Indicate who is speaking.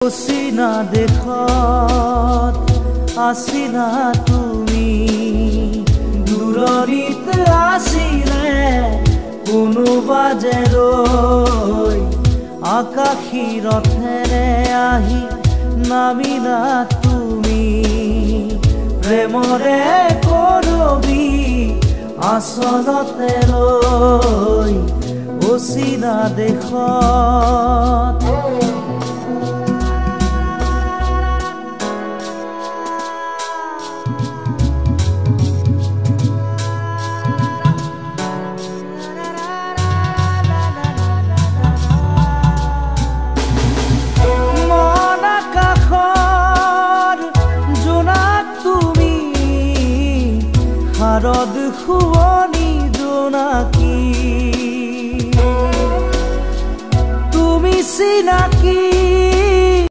Speaker 1: অচিনা দেশত আছিলা তুমি, দূৰণিত আছিলে কোনোবা যে ৰৈ, আকাশী ৰথেৰে আহি নামিলা তুমি, প্ৰেমৰে কৰবি আচলতে ৰৈ অচিনা দেশত। শাৰদ।